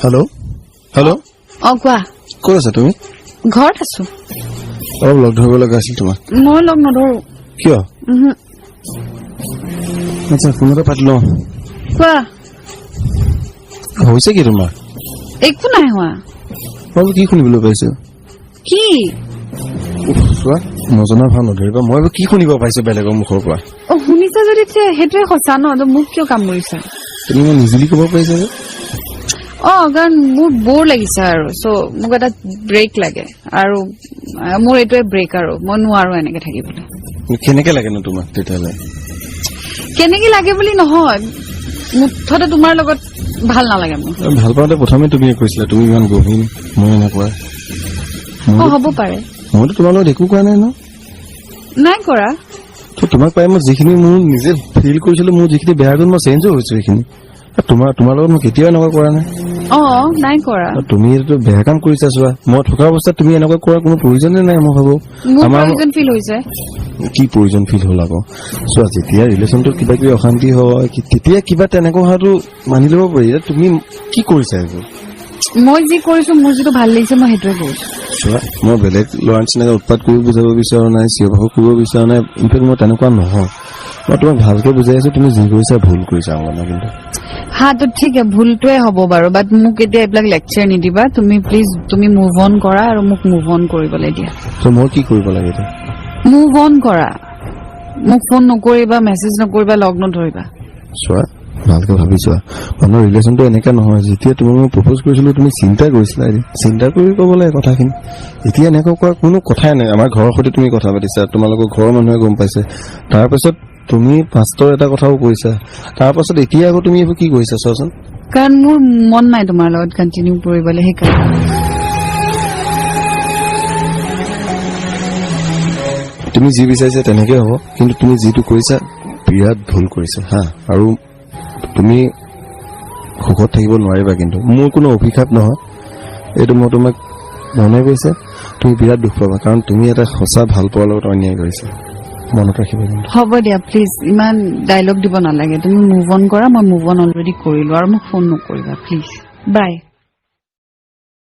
Hello' hello', অ কোৱা। ক'ত আছা তুমি? ঘৰত আছো। অলপ লগ ধৰিব লগা আছিল তোমাক। মই লগ নধৰো। কিয়? উহু। আচ্ছা, ফোনতে পাতি লওঁ। কোৱা। হৈছে কি তোমাৰ? একো নাই হোৱা। মই কি শুনিবলৈ পাইছো? কি? উফ, চোৱা, নজনা ভাল নধৰিবা। মই কি শুনিব পাইছো বেলেগৰ মুখৰ পৰা। অ শুনিছা যদি সেইটোৱে সঁচা ন, তো মোক কিয় কামুৰিছা? তুমি ইমান ইজিলি ক'ব পাৰিছা যে? অ কাৰণ মোৰ বৰ লাগিছে আৰু, চ' মোক এটা ব্ৰেক লাগে আৰু মোৰ এইটোৱে ব্ৰেক আৰু মই নোৱাৰো এনেকে থাকিবলৈ। কেনেকে লাগে নো তোমাক তেতিয়াহ'লে? কেনেকে লাগে বুলি নহয়, মুঠতে তোমাৰ লগত ভাল নালাগে মোৰ। ভাল পাওঁতে প্ৰথমে তুমিয়ে কৈছিলা তুমি ইমান গহীন, মই এনেকুৱা। অ হ'ব পাৰে। মইতো তোমাৰ লগত একো কৰা নাই ন? নাই কৰা। তো তোমাক পাই মই যিখিনি মোৰ নিজে ফিল কৰিছিলো, মোৰ যিখিনি বেয়া গুণ, মই চেঞ্জো হৈছো সেইখিনি। তোমাৰ লগত মই কেতিয়াও এনেকুৱা কৰা নাই। অ নাই কৰা। তুমি এইটো বেয়া কাম কৰিছা। চোৱা, মই থকা অৱস্থাত তুমি এনেকুৱা কৰাৰ কোনো প্ৰয়োজনে নাই মই ভাবো। মোৰ প্ৰয়োজন ফিল হৈছে। কি প্ৰয়োজন ফিল হ'ল আকৌ? চোৱা, যেতিয়া ৰিলেশ্যনটোত কিবা কিবি অশান্তি হয় তেতিয়া কিবা তেনেকুৱা হোৱাটো মানি ল'ব পাৰি। এতিয়া তুমি কি কৰিছা এইবোৰ? মই যি কৰিছো, মোৰ যিটো ভাল লাগিছে মই সেইটোৱে কৰিছো। চোৱা, মই বেলেগ ল'ৰাৰ নিচিনাকে উৎপাত কৰিব বুজাব বিচৰা নাই, চিঞৰ বাখৰ কৰিব বিচৰা নাই। ইনফেক্ট মই তেনেকুৱা নহয়। মই তোমাক ভালকে বুজাই আছো, তুমি যি কৰিছা ভুল কৰিছা অংগনা। কিন্তু হা তো ঠিক আছে, ভুলটোৱে হ'ব বাৰু, বাট মোক এতিয়া এইবিলাক লেকচাৰ নিদিবা তুমি প্লিজ। তুমি মুভ অন কৰা আৰু মোক মুভ অন কৰিবলৈ দিয়া। তো মই কি কৰিব লাগে এতিয়া? মুভ অন কৰা, মোক ফোন নকৰিবা, মেছেজ নকৰিবা, লগ নধৰিবা। চোৱা, ভালকে ভাবি চোৱা, মানুহৰ ৰিলেশ্যনটো এনেকা নহয়। যেতিয়া তুমি মোক প্ৰপ'জ কৰিছিলো তুমি চিন্তা কৰিছিলা, চিন্তা কৰি ক'ব লাগে কথাখিনি। এতিয়া এনেকুৱা কোৱাৰ কোনো কথাই নাই। আমাৰ ঘৰৰ সৈতে তুমি কথা পাতিছা, তোমালোকৰ ঘৰৰ মানুহে গম পাইছে। তাৰপাছত তুমি পাষ্টৰ এটা কথাও কৈছা, তাৰপাছত এতিয়া আকৌ তুমি এইবোৰ কি কৰিছা চোৱাচোন। কাৰণ মোৰ মন নাই তোমাৰ লগত কণ্টিনিউ কৰিবলৈ, সেইকাৰণে। তুমি যি বিচাৰিছা তেনেকে হ'ব, কিন্তু তুমি যিটো কৰিছা বিৰাট ভুল কৰিছা। হা, আৰু তুমি সুখত থাকিব নোৱাৰিবা। কিন্তু মোৰ কোনো অভিশাপ নহয় এইটো, মই তোমাক মনে কৈছে, তুমি বিৰাট দুখ পাবা, কাৰণ তুমি এটা সঁচা ভাল পোৱাৰ লগত অন্যায় কৰিছা। মনত ৰাখিবা কিন্তু। হ'ব দিয়া, প্লিজ ইমান ডাইলগ দিব নালাগে। তুমি মুভ অন কৰা, মই মুভ অন অলৰেডি কৰিলো, আৰু মোক ফোন নকৰিবা প্লিজ। বাই।